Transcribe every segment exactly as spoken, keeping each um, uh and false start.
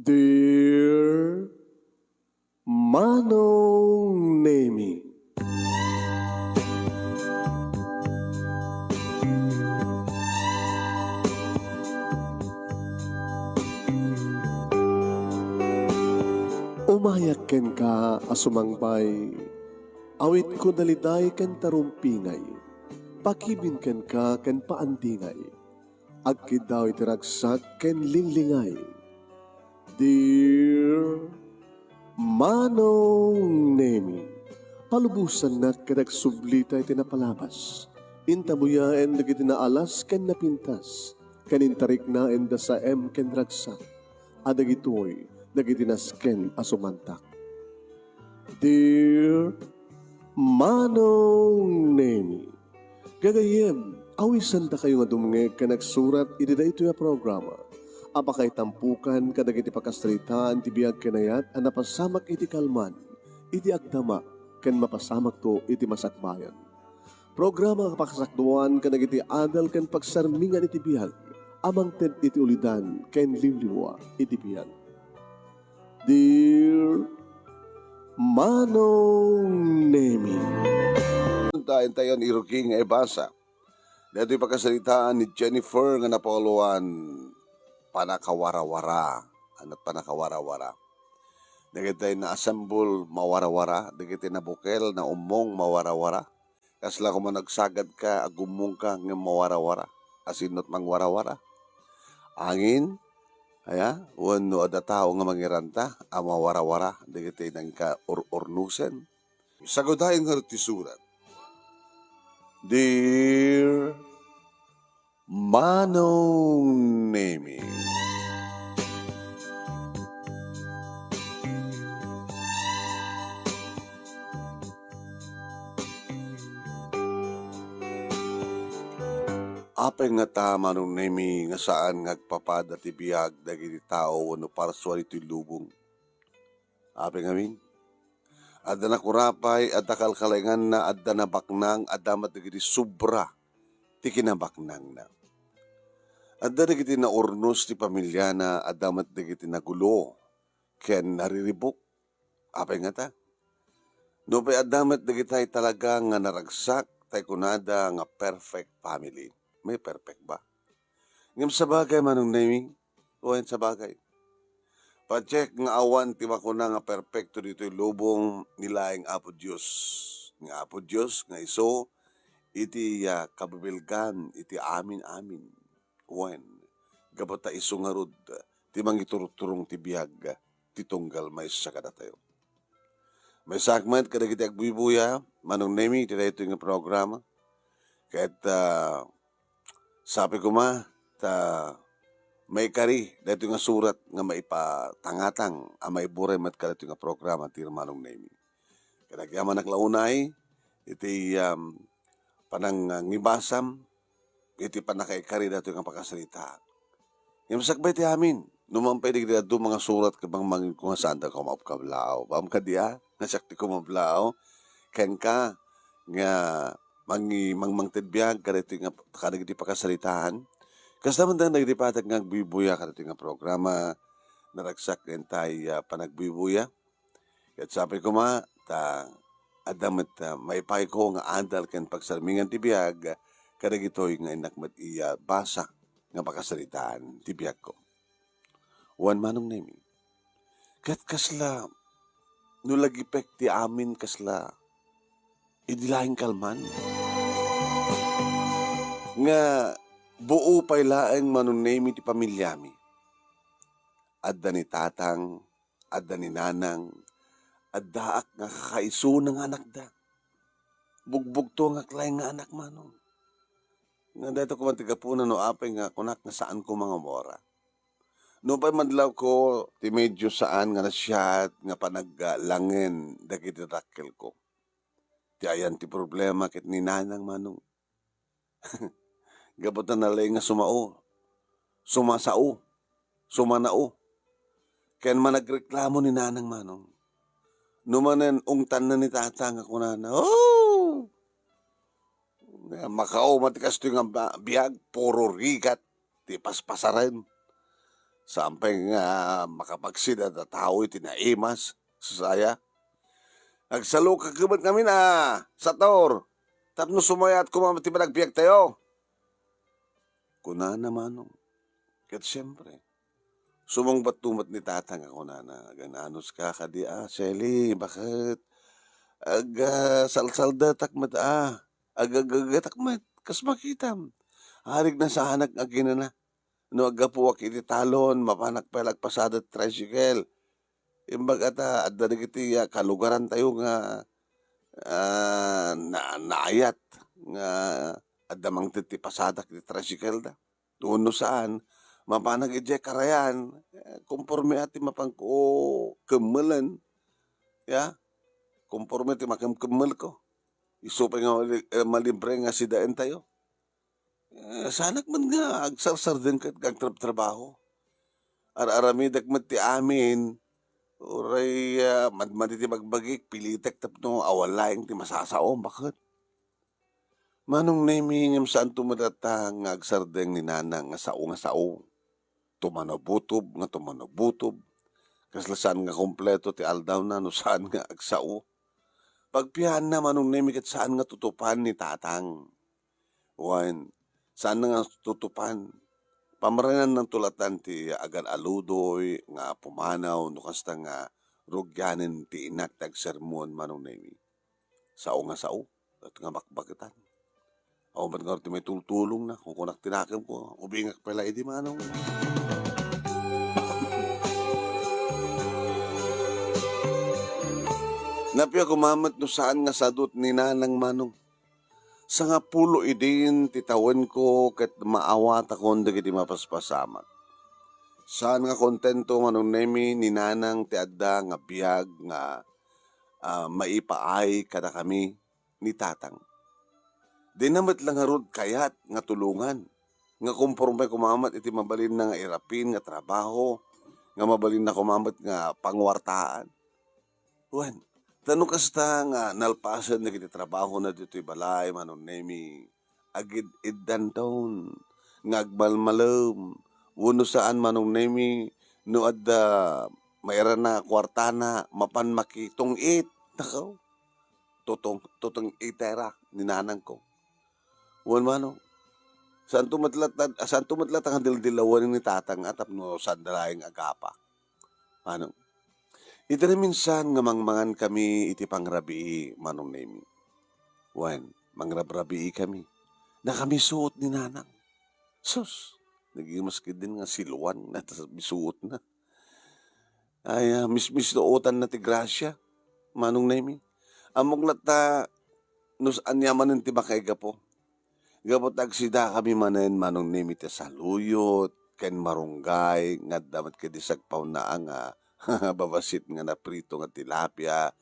Dear Manong Nemi. Umayak kenka a sumangbay, awitko daliday ken tarumpingay, pakibin kenka ken paandingay. Agkiddaw iti ragsak ken linglingay. Dear Manong Nemi, palubosannak ket agsublita iti napalabas. Intabuyaen dagiti naalas ken napintas, ken intariknaen da saem ken ragsak, a dagitoy dagiti nasken a sumantak. Dear Manong Nemi, gagayyem, awisandakayo nga dumngeg ken agsurat iti daytoy a programa a pakaitampokan kadagiti pakasaritaan ti biag ken ayat a napasamak iti kalman, iti agdama, ken mapasamakto iti masakbayan. Programa nga pakasakduan kadagiti adal ken pagsarmingan iti biag a mangted iti ulidan ken liwliwa iti biag. Dear Manong Nemi. Tayo, tayo ni Ruking nga ibasa. Daytoy pakasaritaan ni Jennifer nga napauluan, panakawarawara. Ano panakawarawara? Dagiti naasambol, mawarawara. Dagiti nabukel, naummong, mawarawara. Kasla koma nagsagadka, agummongka, ngem mawarawara. Asinot mangwarawara? Angin, aya, wenno adda tao nga mangiranta a mawarawara dagiti nangka-ur-urnosen. Sagudayen ngarud ti surat. Dear Manong Nemi. Apay ngata, Manong Nemi, nga saan nga agpapada ti biag dagiti tao wenno parsua ditoy lubong? Apay ngamin? Adda nakurapay, adda kalkalainganna, adda nabaknang, adda met dagiti sobra ti kinabaknangna. Adda dagiti naurnos ti pamiliana, adda met dagiti nagulo ken nariribuk. Apay ngata? Nupay adda met dagitay talaga nga naragsak, tay kunada nga perfect family. May perfect ba? Ngem sabagay, Manong Nemi, wen, sabagay. Patiek nga awan ti makuna nga perpekto ditoy lubong ni laeng Apo Dios. Nga Apo Dios nga isu iti, ah, kabibilgan iti amin-amin. Wen, gapu ta isu ngarud ti mangiturturong ti biag ti tunggal maysa kadatayo. Maysaak met kadagiti agbuybuya, Manong Nemi, iti daytoy nga programa. Ket, ah, sapay koma ta maikari daytoy nga surat nga maipatangatang a maiburay met kadaytoy nga programa ti Manong Nemi. Ket agyamanak la unay iti, um, panangngibasam iti pannakaikari daytoy nga pakasarita. Ngem sakbay ti amin, no man pay dagiti dadduma nga surat ket mangmangin ko nga saanda kumablaaw. Pam kadi a, nga siak ti kumablaaw kenka nga mangi-, mangmangted biag kadagiti nga, kadagiti pakasaritaan. Kasta man dagiti patag nga agbuybuya kadagiti nga programa, naragsak ken tay, ah, panagbuybuya. Ket sapay koma ta adda met, ah, maipayko nga adal ken pagsarmingan ti biag kadagitoy nga innak met iyabasa nga pakasaritaan ti biagko. Wen, Manong Nemi, ket kasla no lagipek ti amin kasla idi laeng kalman nga buo pay laeng, Manong Nemi, ti pamiliami. Adda ni tatang, adda ni nanang, addaak nga kakaisuna nga anakda. Bugbugto nga laeng nga anak, Manong. Nga dayta koma ti gapuna no apay nga kunak nga saan koma nga umawara. Nupay madlawko, ti medyo saan nga nasiat nga panaglangen dagiti dakkelko. Ti ayan ti problema ket ni nanang, Manong. Gapu ta nalaing nga sumao, sumasao, sumanao, ken managreklamo ni nanang, Manong. No manen ungtanna ni tata nga kunana, "Oh! Makaumat ti kastoy nga ba-, biag, puro rigat ti paspasaren." Saan pay nga makapagsida a tao iti naimas, Susaya. Agsaluka met ngamin a, Sator, tapno sumayat koma ti panagbiagtayo. Kunana, Manong. Ket siempre, sumungbat met ni Tatang a kunana, "Agan-anuska kadi a, Seli, baket? Ag, ah, salsaldatak met a, agagagetak met, kas makitam. Arik na saanak nga aginana. No aggapuak iti talon, mapanak pay la agpasada ti tricycle." Imbag ta, adda dagiti, ah, kalugarantayo nga, ah, na-, naayat nga adda mangted ti pasadak iti tricycle da. Wenno saan, mapanak idiay karayan, eh, konporme a ti mapanko kemmelen, ya, konporme ti makemkemmelko. Isu pay nga mali-, eh, malibre nga sidaentayo. Eh, saanak met nga agsarsardeng ket nga agtrabtrabaho. Ar-aramidek met ti amin, uray, ah, madmadi ti bagbagik, pilitek tapno awan laeng ti masasaom, baket? Manong Nemi, ngem saanto met latta nga agsardeng ni Nanang nga sao nga sao. Tumanabutob nga tumanabutob. Kasla saan nga kompleto ti aldawna no saan nga agsao. Pagpianna, Manong Nemi, ket saan nga tutupan ni Tatang. Wen, saan nga tutupan. Pamarinan nang tulatan ti agan-aludoy nga pumanaw no kasta nga rugianen ti inak ti agsermon, Manong Nemi. Sao nga sao, ket nga bakbaketan. Awan met ngarud ti maitultulongna, kunkunak ti nakemko, ubingak pay la idi, Manong. Napia koma met no saan nga sadut ni Nanang, Manong. Sangapulo idin ti tawenko ket maawatakon dagiti mapaspasamak. Saan nga kontento, Manong Nemi, ni Nanang ti adda nga biag nga, ah, maipaay kadakami ni Tatang. Dina met la ngarud kayat nga tulongan, nga konporme koma met iti mabalinna nga irapin nga trabaho, nga mabalinna koma met nga panguartaan. Wen, ta no kasta nga nalpasen dagiti trabahona ditoy balay, Manong Nemi, agid-iddanton nga agmalmalem, wenno saan, Manong Nemi, no adda mairana kuartana, mapan makitong-it. Nakaw, tutong-, tutong-itera ni nanangko. Wen, Manong, saanto met latta, saanto met latta nga dildilawen ni Tatang a tapno saanda laeng agapa. Manong, iti naminsan nga mangmangankami iti pangrabii, Manong Nemi. Wen, mangrabrabiikami. Nakamisuot ni Nanang. Sus, nagimas ketdin nga siluan nga ta-, misuotna. Ay, ah, mismisuotanna ti grasia, Manong Nemi. Ammok latta no ania manen ti makaigapu. Gapu ta agsidakami manen, Manong Nemi, ti saluyot ken marunggay nga adda met kadi sagpaonna nga babasit nga naprito nga tilapia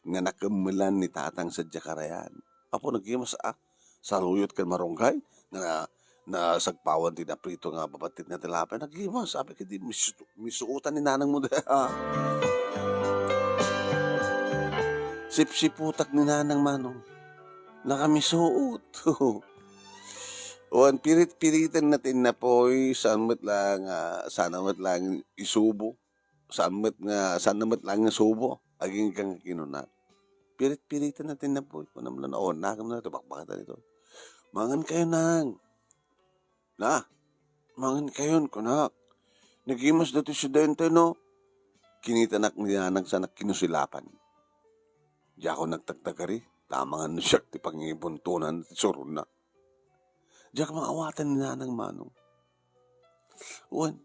nga nakemmelan ni Tatang sadiay karayan. Apo, nagimas a, saluyot ken marunggay nga na-, nasagpawan ti naprito nga babasit nga tilapia. Nagimas, apay kadi misu-, misuotan ni Nanang mo da. Sipsiputak ni Nanang, Manong. Nakamisuot. Wen, pirit-piriten na ti innapoy, saan met la nga, saan met la nga isubo. Saan met nga, saan na met la nga isubo. Agingga nga kinuna. Pirit-piriten na ti innapoy. Kunam la, "O, nakem na ito, bakbakatan ito." "Mangan kayo, Nang." "Na, mangan kayon," kunak. "Nagimas datoy sidaentayo, no?" Kinitanak ni Nanang saan a kinusilapan. Diakon nagtagtagari, ta amangan no siak ti pangibuntonan ti suronna. Diak maawatan ni Nanang, Manong. Wen,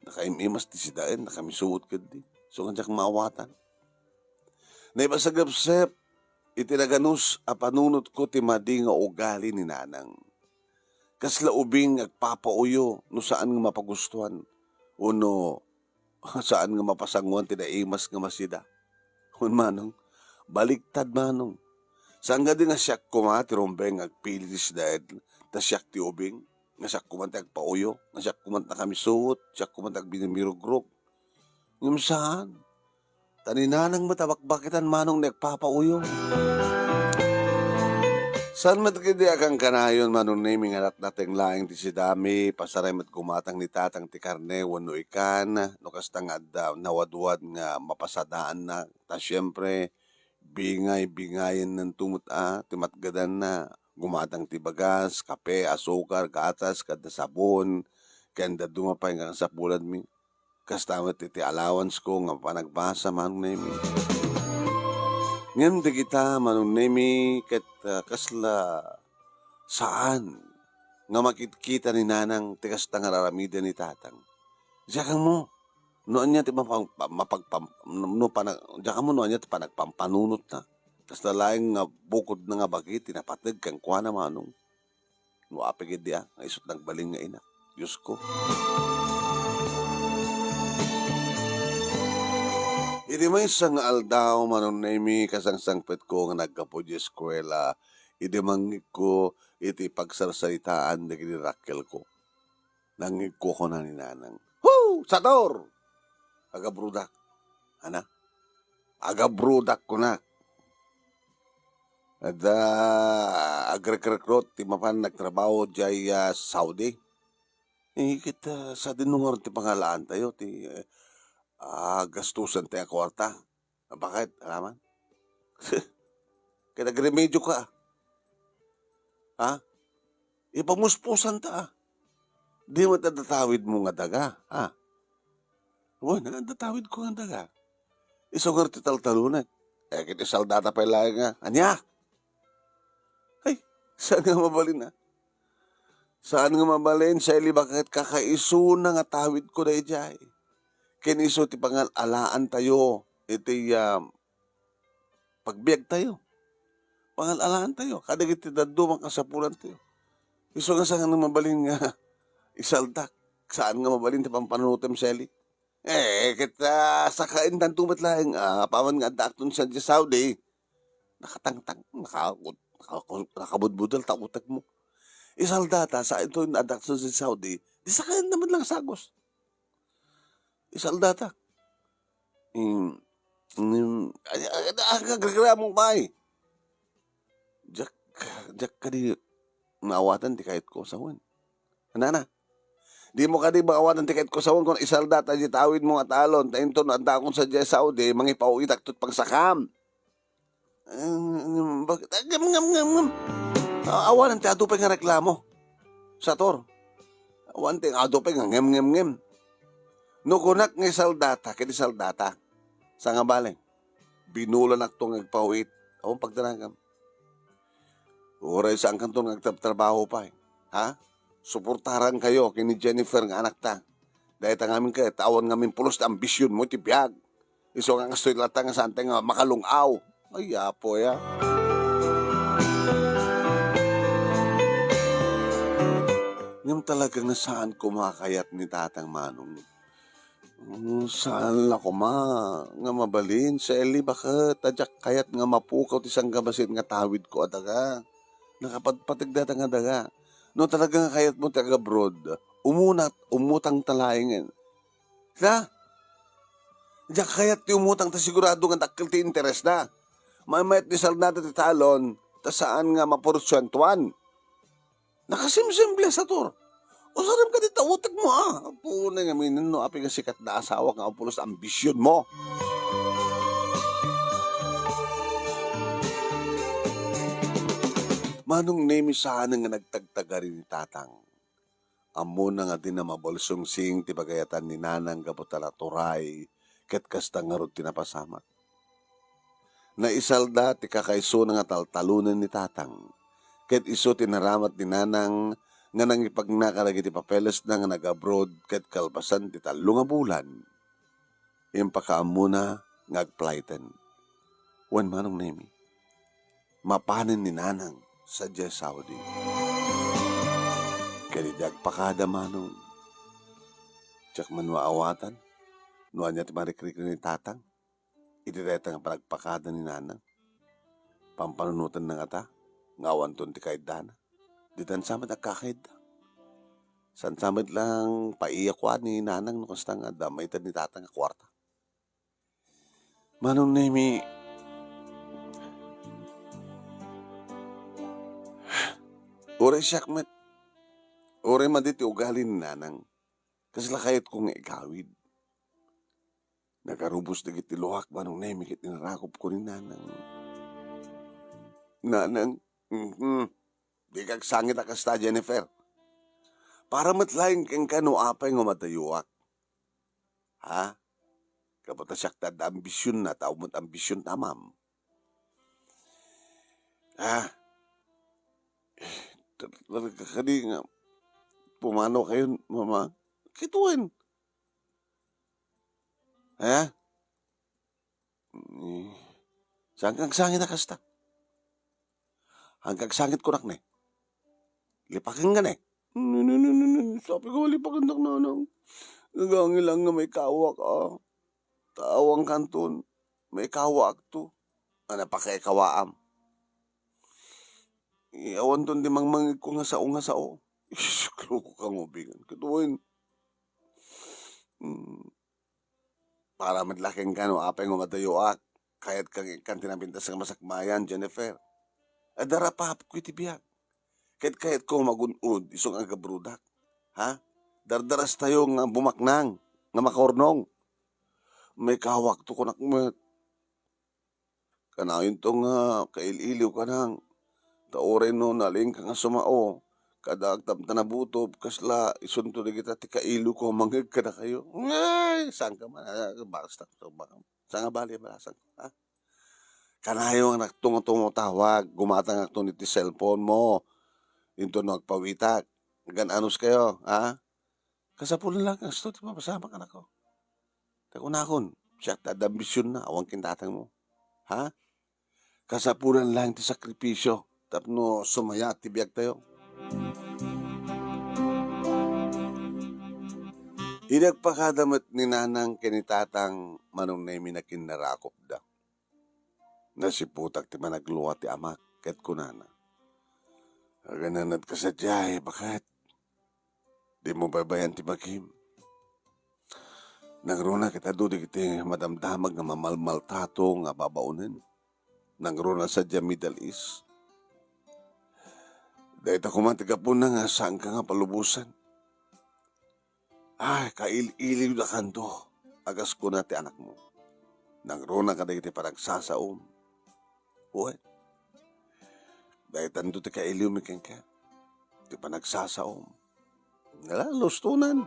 nakaim-imas ti sidaen, nakamisuot ketdi. So, nga diak maawatan. Naipasagepsep iti naganus a panunotko ti madi nga ugali ni Nanang. Kasla ubing nga agpapauyo no saan nga mapagustuan, wenno saan nga mapasanguan ti naimas nga masida. Wen, Manong, baliktad, Manong. Saan kadi nga siak koma ti rumbeng nga agpili ti sidaen, ta siak ti ubing, nga siak koma ti agpauyo, nga siak koma ti nakamisuot, siak koma ti agbinimirugrok. Ngem saan. Ta ni Nanang met a bakbakitan, Manong, nga agpapauyo. Saan met ketdi a kankanayon, Manong Nemi, nga natnateng laeng ti sidami, pasaray met gumatang ni Tatang ti karne wenno ikan, no kasta nga adda nawadwad nga mapasadaanna. Ta siempre, bingay-bingayen nanto met a ti matgadanna. Gumatang ti bagas, kape, asukar, gatas, kada sabon, ken dadduma pay nga kasapulanmi. Kasta met iti allowance ko nga panagbasa, Manong Nemi. Ngem dagita, Manong Nemi, ket, ah, kasla saan nga makitkita ni Nanang ti kasta nga aramiden ni Tatang. Diak ammo no ania ti mapag-, pa-, mapagpam-, no, no pana-, diak ammo no ania ti panagpampanunotna. Kasta laeng nga bukodna nga bagi ti napateg kenkuana, Manong. No apay ketdi a, nga isu ti nagbalin nga ina. Diosko. Iti maysa nga aldaw, Manong Nemi, kasangsangpetko nga naggapu idiay eskuela, idi mangngegko iti pagsarsaritaan dagiti rakkelko. Nangngegko, kuna ni Nanang, "Hu! Sator! Agabrodak." Ana? "Agabrodak," kunak. Adda agrekrekrut ti mapan nagtrabaho diay, ah, Saudi. Eh, ket, ah, sadino ngarud ti pangalaantayo ti, ah, gastusantayo a kuarta? Bakit? Alaman? Ket agremedioka. Ha? Ipamuspusanta, ah. Di met adda tawidmo nga daga, ha? Wen, adda tawidko nga daga. Isu ngarud ti taltalonek. Eh, ket isaldata pay laeng nga, ania? Ay, saan nga mabalin, ah? Saan nga mabalin, Sally, baket kakaisuna nga tawidko daydiay. Ken isu ti pangal-alaantayo iti, ah, pagbiagtayo. Pangal-alaantayo kadagiti dadduma a kasapulantayo. Isu nga saan nga mabalin nga isaldak. Saan nga mabalin ti pampanunotem, Sally? Eh, ket, ah, sakaendanto met laeng, ah, apaman nga addaakton sadiay Saudi. Nakatangtang, naka-, naka-, nakabudbudel ta utekmo. Isaldata, saan to nga addaakton sadiay Saudi. Di sakaenda met laeng sagos. Isaldata. Mm, mm, ay, ay, ay, agregramo pay. Diak, diak kadi maawatan ti kayatko, sawen. Nana, dimo kadi maawatan ti kayatko, sawen, kun isaldata diay tawidmo nga talon, ta inton addaakon sadiay Saudi, mangipaw-itakto ti pagsakam. Ngem, ngem, bakit? Ah, ngem, ngem, ngem, ngem. Ah, awanen ti adu pay nga reklamo. Sator. Awan ti adu pay nga ngem, ngem, ngem. No kunak nga isaldata, ket isaldata. Saan nga bale? Binulanakto nga agpaw-it. Awan pagdanagam. Uray saankanto nga agtrabtrabaho pay. Ha? Suportarankayo ken ni Jennifer nga anakta. Dayta ngamin ket, awan ngamin pulos ti ambisionmo iti biag. Isu nga kastoy latta nga saanta nga makalung-aw. Ay, Apo, ya. Ngem talaga nga saan koma a kayat ni Tatang Manong. Mm, saan la koma nga mabalin, Sally, baket ta diak kayat nga mapukaw ti sangkabassit nga tawidko a daga. Nakapatpateg dayta nga daga. No talaga nga kayatmo ti agabroad, umunat, umutangta laengen. Ha? Diak kayat ti umutang ta sigurado nga dakkel ti interesda. Maymayat ni saldata ti talon, ta saan nga maporsientuan. Nakasimsimple, Sator. Usarem kadi ta utekmo, ah. Apo, ngamin, no apay nga sikat nga asawak nga awan pulos ambisionmo. Manong Nemi, saan nga nagtagtagari ni Tatang. Ammona nga dina mabalsungsing ti pagayatan ni Nanang gapu ta naturay, ket kasta ngarud ti napasamak. Naisalda ti kakaisuna nga taltalonen ni Tatang, ket isu ti naramat ni Nanang nga nangipagna kadagiti papelesna nga nag-abroad ket kalpasan ti tallo nga bulan, impakaammona nga agflighten. Wen, Manong Nemi, mapanen ni Nanang sadiay Saudi. Ket idi agpakada, Manong, diak man maawatan no ania ti marikrikri ni Tatang iti dayta nga panagpakada ni Nanang. Pampanunotenna ngata nga awanton ti kaiddana. Ditan sa met agkakaidda. Saan sa met lang paiya kua ni Nanang no kasta nga adda maited ni Tatang a kuarta. Manong Nemi, Uray siak met, uray madi ti ugali ni Nanang, kasla kayatko nga igawid. Nagarubos dagiti luak, Manong Nemi, ket inarakupko ni Nanang. Nanang, mhm, dika agsangit a kasta, Jennifer. Para met laeng kenka no apay nga umadayoak. Ha? Gapu ta siak ti adda ambisionna, tao met ambision ti amam. Ha? Talaga kadi nga pumanaw kayon, Mama? Ket wen. Ha? Eh, saan ka agsangit a kasta? Saan ka agsangit kunak ne? Lipaken ka ne? Sapay ko, lipakennak, Nanang. Nagangil lang nga maikawak, a. Ta awan kanton, maikawakto. Ano, pakaikawaam. Eh, awanton ti mangmangegko nga sao, nga sao. Isus, loko ka nga ubingan. Ket wen. Hmm. Para met la kenka no apay nga umadayoak, kayatka nga ikkan ti napintas nga masakbayan, Jennifer. Adda rapapko iti biag. Ket kayatko nga magun-od isu nga agabrodak. Ha? Dardarastayo nga bumaknang, nga makaurnong. Maikawakto kunak met. Kanayonto nga kail-iliw ka nang, ta uray no nalingka nga sumao, kada agtam ta nabutob, kasla isunto dagita ti kailiwko a mangngeg kadakayo. Ay, saan ka man, ah, basta, saan nga bali, balasan ko, ha? Kanayo nga nakto nga tumawag, gumatangakton iti cellphone mo, inton no agpawitak, agan-anos kayo, ha? Kasapulan lang kasto ti mapasamak, anakko. Ta kunakon, siak ti adda ambisionna, awan ken tatangmo. Ha? Kasapulan lang ti sakripisio tapno sumayat ti biagtayo. Idi agpakada met ni Nanang ken ni Tatang, Manong Nemi, nakinnarakopda. Nasiputak ti managlua ti amak ket kunana, "Agananadka sadiay, baket. Dimo baybay-an ti bagim." Nangruna ket adu dagiti madamdamag nga mamalmaltato nga babaonen. Nangruna sadiay Middle East. Dayta koma ti gapuna nga saanka nga palubosan. Ay, kail-iliwdakanto, a kas kuna ti anakmo. Nangruna kadagiti panagsasaom. Wen, daytanto ti kailiwmi kenka, ti panagsasaom. Nala, lustonan.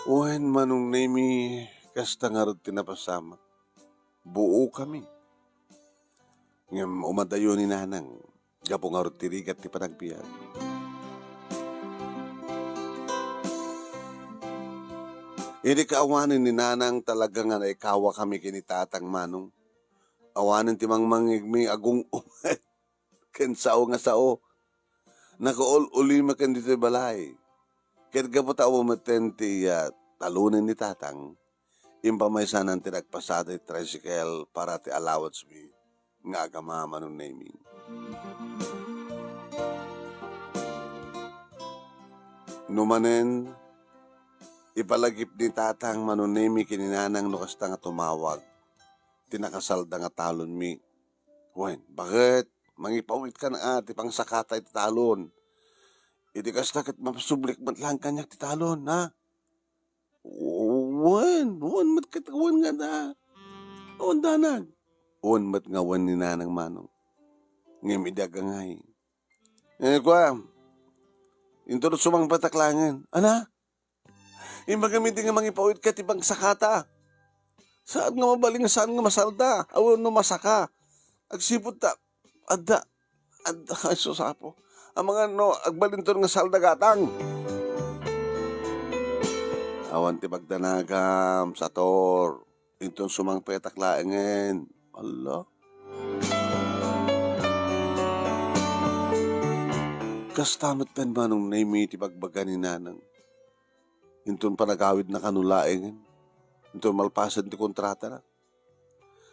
Wen, Manong Nemi, kasta ngarud ti napasamak. Buokami. Ngem umadayo ni Nanang, gapu ngarud ti rigat ti panagbiag. Idi kaawanen ni Nanang, talaga nga naikawakami ken ni Tatang, Manong. Awanen ti mangmangngegmi, agung-umet ken sao nga sao. Nakaul-ulimaken ditoy balay. Ket gapu ta awan metten ti, ah, talonen ni Tatang, impamaysanan ti nagpasada ti tricycle para ti allowance mi nga agama, Manong Nemi. Numanen, ipalagip ni Tatang, Manong Nemi, ken ni Nanang no kasta nga tumawag ti nakasalda nga talonmi. Wen, baket? Mangipawit ka na, ah, ti pangsakata iti talon. Iti kasta ket mapasublik met laeng kaniak ti talon, ha? Wen, wen met ket wen nga da. Wen danag. Wen met nga wen ni Nanang, Manong. Ngem idi agangay. Eh, kua, inton sumangpetak laengen. Ana? Imbagam idi nga mangipawit ka ti pangsakata. Saan nga mabalin nga saan nga masalda? Awan no masaka. Agsipud ta, adda, adda, ay, sus, Apo. Amangan no, agbalinton nga salda gatang. Awan ti pagdanagam, sator. Inton sumangpetak laengen. Allah. Kasta met pen, Manong Nemi, ti bagbaga ni Nanang. Inton panagawidna kano laengen, inton malpasen ti kontratana.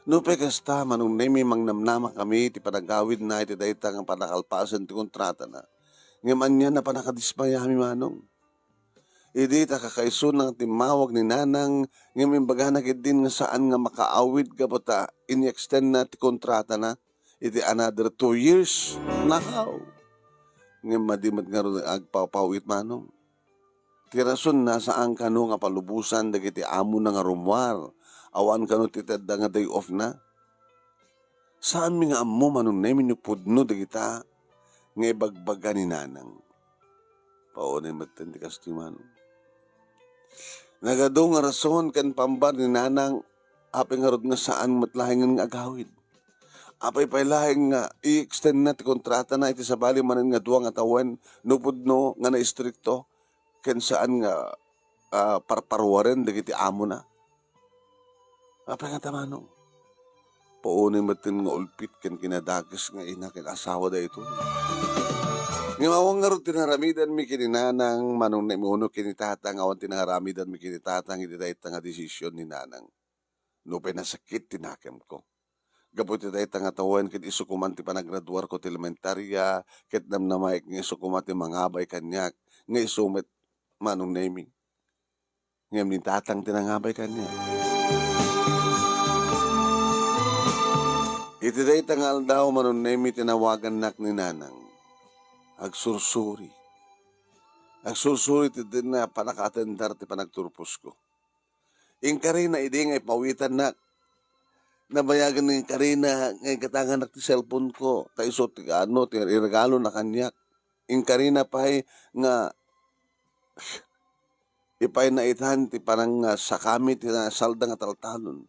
Nupay kasta, Manong Nemi, mangnamnamakami ti panagawidna iti dayta nga panakalpasen ti kontratana. Ngem ania a pannakadismayami, Manong? Idi ta kakaisuna nga timmawag ni Nanang, ngem imbagana ketdin nga saan nga makaawid gapu ta ini-extendna ti kontratana iti another two years. Nakaw! Ngem madi met ngarud agpawpawit, Manong. Ti rasonna, saan kano nga palubosan dagiti amona nga rummuar. Awan kano ti tedda nga day off na. Saanmi nga ammo, Manong Nemi, no pudno dagita nga ibagbaga ni Nanang. Paunay metten ti kastoy, Manong. Nagadu nga rason ken pambar ni Nanang, apay ngarud nga saan met laengen nga agawid? Apay pay laeng nga i-extendna ti kontratana iti sabali manen nga dua nga tawen no pudno nga naistrikto ken saan nga, ah, parparuaren dagiti amona? Apay ngata, Manong? Paunay metten nga ulpit ken kinadakes nga ina ken asawa daytoy. Ngem awan ngarud ti naramidanmi ken ni Nanang, Manong Nemi, wenno ken ni Tatang, awan ti naramidanmi ken ni Tatang iti dayta nga desisyon ni Nanang. Nupay nasakit ti nakemko. Gapu iti dayta nga tawen ket isu koma ti panagraduarko ti elementaria, ket namnamaek nga isu koma ti mangabay kaniak, nga isu met, Manong Nemi. Ngem ni Tatang ti nangabay kaniak. Iti dayta nga aldaw, Manong Nemi, tinawagannak ni Nanang. Agsursuri. Agsursuri ti dina pannakaatendar ti panagturposko. Inkarina idi nga ipawitannak. Nabayagen nga inkarina nga igatangannak ti cellphone-ko, ta isu ti ano, ti iregalona kaniak. Inkarina pay nga ipayna itan ti panangasakami ti nasalda nga taltalon.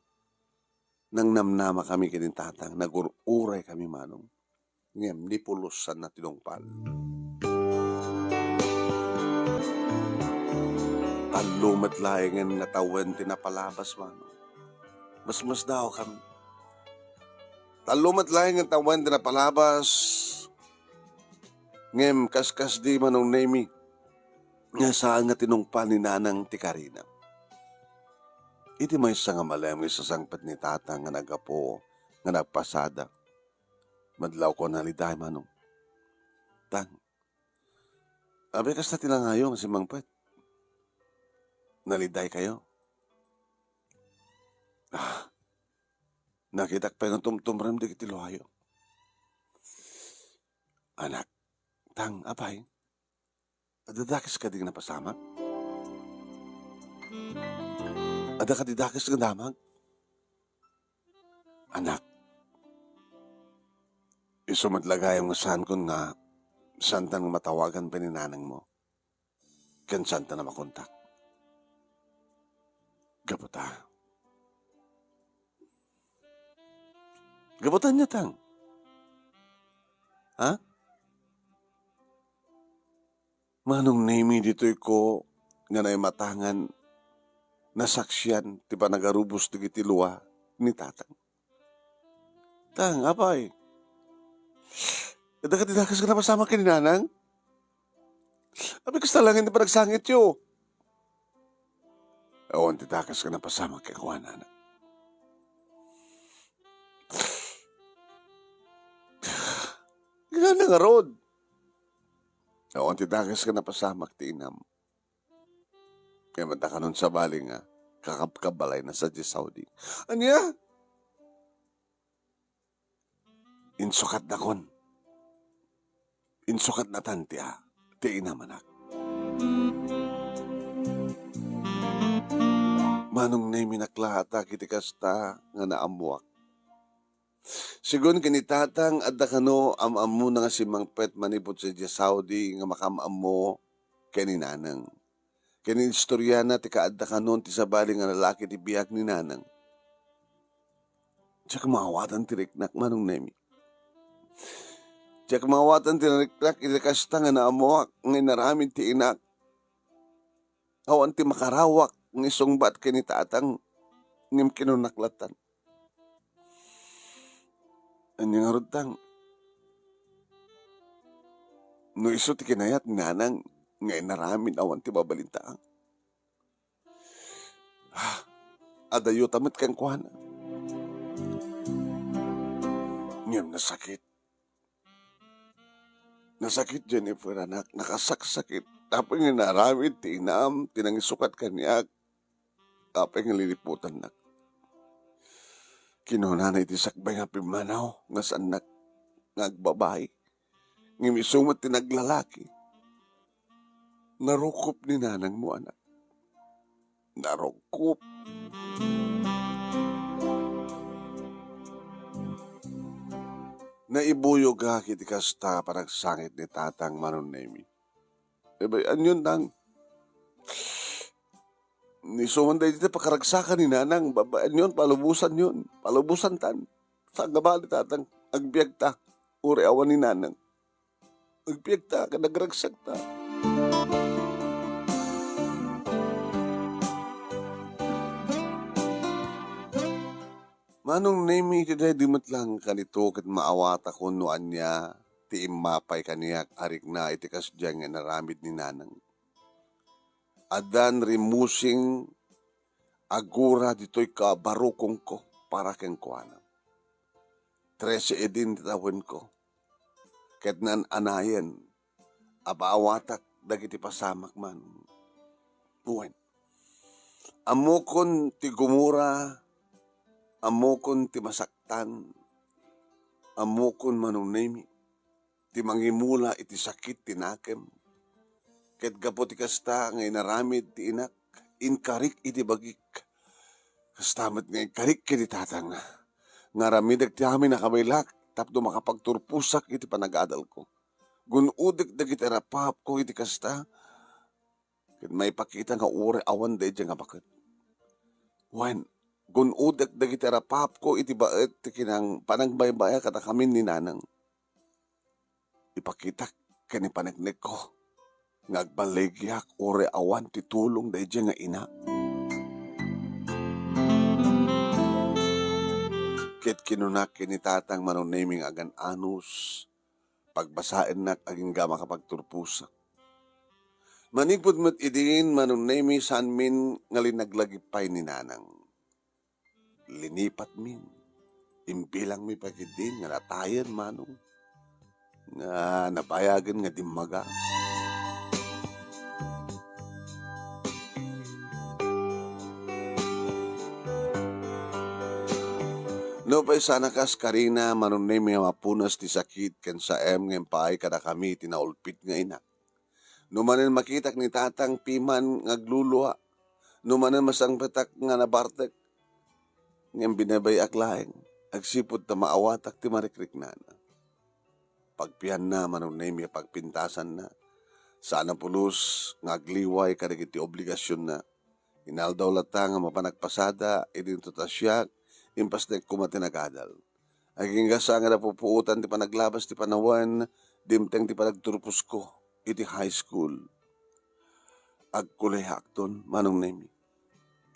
Nangnamnamakami ken ni Tatang, nagur-uraykami, Manong. Ngem ni Pulos saan a tinungpal. Tallo met laengen nga tawen ti napalabas, Manong. Masmasdaawkami. Tallo met laengen nga tawen ti napalabas. Ngem kaskasdi, Manong Nemi, nga saan nga tinungpal ni Nanang ti karina. Iti maysa nga malem nga isasangpet ni Tatang nga naggapu nga nagpasada, madlawko a naliday, Manong. Tang, apay kasta ti langayo nga simmangpet? Nalidaykayo? Ah, nakitak pay nga tumtumrem dagiti luayo. Anak, Tang, apay? Adda dakes kadi nga napasamak? Adda kadi dakes nga damag? Anak, isu met la gayam nga saankon nga saantan nga matawagan pay ni nanangmo. Ken saantan a makontak. Gapu ta. Gapu ta ania, Tang? Ha? Manong Nemi, ditoyko nga naimatangan, nasaksian ti panagarubos dagiti lua ni Tatang. Tang, apay? Adda kadi dakes nga napasamak ken ni Nanang? Apay kasta laengen ti panagsangityo? Awan ti dakes nga napasamak kenkuana, anak. Ngana ngarud? Awan ti dakes nga napasamak ti inam. Kay adda kanon sabali nga kakabkabalayna sadiay Saudi. Ania? Insukatnakon. Insukatnatan ti a-, ti inam, anak. Manong Nemi, naklatak iti kasta nga naammoak. Segun ken ni Tatang, adda kano am-ammona nga simmangpet manipud sadiay Saudi nga makaam-ammo ken ni Nanang. Ken instoriana ti kaadda kanon ti sabali nga lalaki ti biag ni Nanang. Diak maawatan ti riknak, Manong Nemi. Diak maawatan ti nariknak iti kasta nga naammoak nga inaramid ti inak. Awan ti makarawak nga isungbat ken ni Tatang, ngem kinunak lattan. Ania ngarud, Tang? No isu ti kinayat ni Nanang nga inaramid, awan ti mabalintaang. Ah, adayuta met kenkuana. Ngem nasakit. Nasakit, Jennifer, anak. Nakasaksakit. Apay nga inaramid ti inam ti nangisukat kaniak. Apay nga liliputannak. Kinunana iti sakbay nga pimmanaw nga saannak nga agbabai. Ngem isu met ti naglalaki. Narukop ni nanangmo, anak. Narukop. Naibuyogak iti kasta a panagsangit ni Tatang, Manong Nemi. Ebay, anion, Tang? Ni isu man daydi ti pakaragsakan ni Nanang, babaenyon, palubosanyon, palubosantan. Saan nga bali, Tatang, agbiagta, uray awan ni Nanang. Agbiagta, ken agragsakta. Manong Nemi, iti daydi met lang kanito ket maawatakon no ania ti immapay kaniak a rikna iti kasdiay nga inaramid ni Nanang. Addan rimusing a gura ditoy kabarukongko para kenkuana. Trese idin ti tawenko, ket naan-anayen a maawatak dagiti pasamak man. Wen, ammokon ti gumura, ammokon ti masaktan, ammokon, Manong Nemi, ti mangimula iti sakit ti nakem. Ket gapu ti kasta nga inaramid ti inak, inkarik iti bagik. Kasta met nga inkarik ken ni Tatang nga aramidek ti amin a kabaelak tapno makapagturposak iti panagadalko. Gun-odek dagiti arapapko iti kasta, ket maipakita nga uray awan daydiay nga baket. Wen, gun-odek dagiti arapapko iti baet ti kinang-, panangbaybaya kadakamin ni Nanang. Ipakitak ken ipaneknekko nga agballigiak uray awan ti tulong daydiay nga ina. Ket kinunak ken ni Tatang, Manong Nemi, nga agan-anus, pagbasaennak agingga makapagturposak. Manipud met idin, Manong Nemi, saanmin nga linaglagip pay ni Nanang. Linipatmin. Imbilangmi pay ketdin nga natayen, Manong, nga nabayagen nga dimmaga. Nupay saan a kas karina, Manong Nemi, a mapunas ti sakit ken saem nga impaay kadakami ti naulpit nga inak. No manen makitak ni Tatang piman nga aglulua, no manen masangpetak nga nabartek, ngem binaybay-ak laeng, agsipud ta maawatak ti marikriknana. Pagpianna, Manong Nemi, a pagpintasanna, saan a pulos nga agliway kadagiti obligasionna. Inaldaw latta nga mapan agpasada, idinto ta siak, impasnek koma ti nagadal. Agingga saan nga napupuotan ti panaglabas ti panawen, dimteng ti panagturposko iti high school. Agkuleakton, Manong Nemi.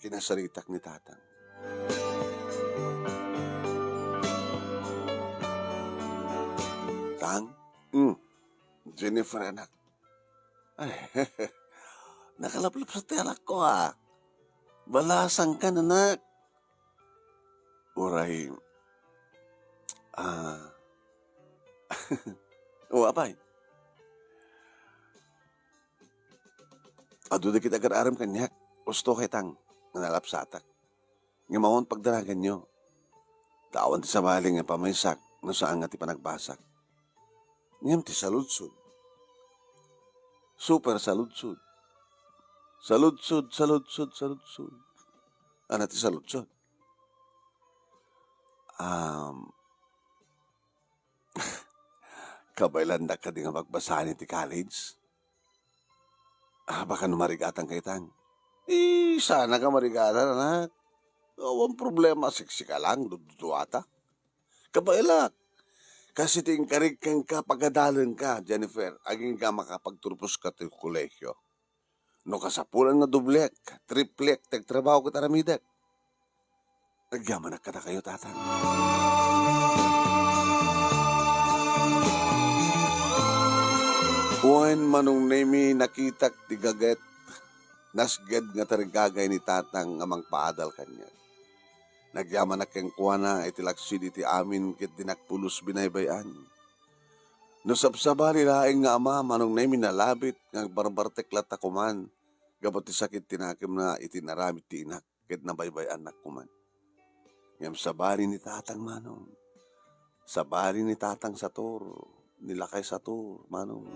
Kinasaritak ni Tatang. Tang? Hmm. Jennifer, anak. Ay, nakalaplapsat ti anakko, a. Balasangkan, anak. Uray, ah, o, apay? Adu dagiti agar-arem kaniak, usto kay Tang, nga nalapsatak. Ngem awan pagdaraganyo. Ta awan ti sabali nga pamaysak no saan nga ti panagbasak. Ngem ti saludsod, super saludsod. Saludsod, saludsod, saludsod. Ania ti saludsod? Um, kabaelandak kadi nga magbasaan iti college? Ah, baka no marigatan kay Tang. Eh, saan ka marigatan, anak. Awan problema, siksika lang, dududuata. Kabaelak, kas iti inkarik kenka, pagadalenka, Jennifer, agingga makapagturposka ti kolehio. No kasapulan nga doblek, triplek ti agtrabaho ket aramidek. Agyamanak kadakayo, Tatang. Wen, Manong Nemi, nakitak ti gaget, nasged nga tarigagay ni Tatang nga mangpaadal kaniak. Nagyamanak kenkuana iti laksid iti amin ket dinak pulos binaybay-an. No sabsabali laeng nga ama, Manong Nemi, nalabit nga agbarbartek latta koman gapu ti sakit ti nakemna iti inaramid ti inak ket nabaybay-annak koman. Ngem sabali ni Tatang, Manong. Sabali ni Tatang sator, ni Lakay sator, Manong.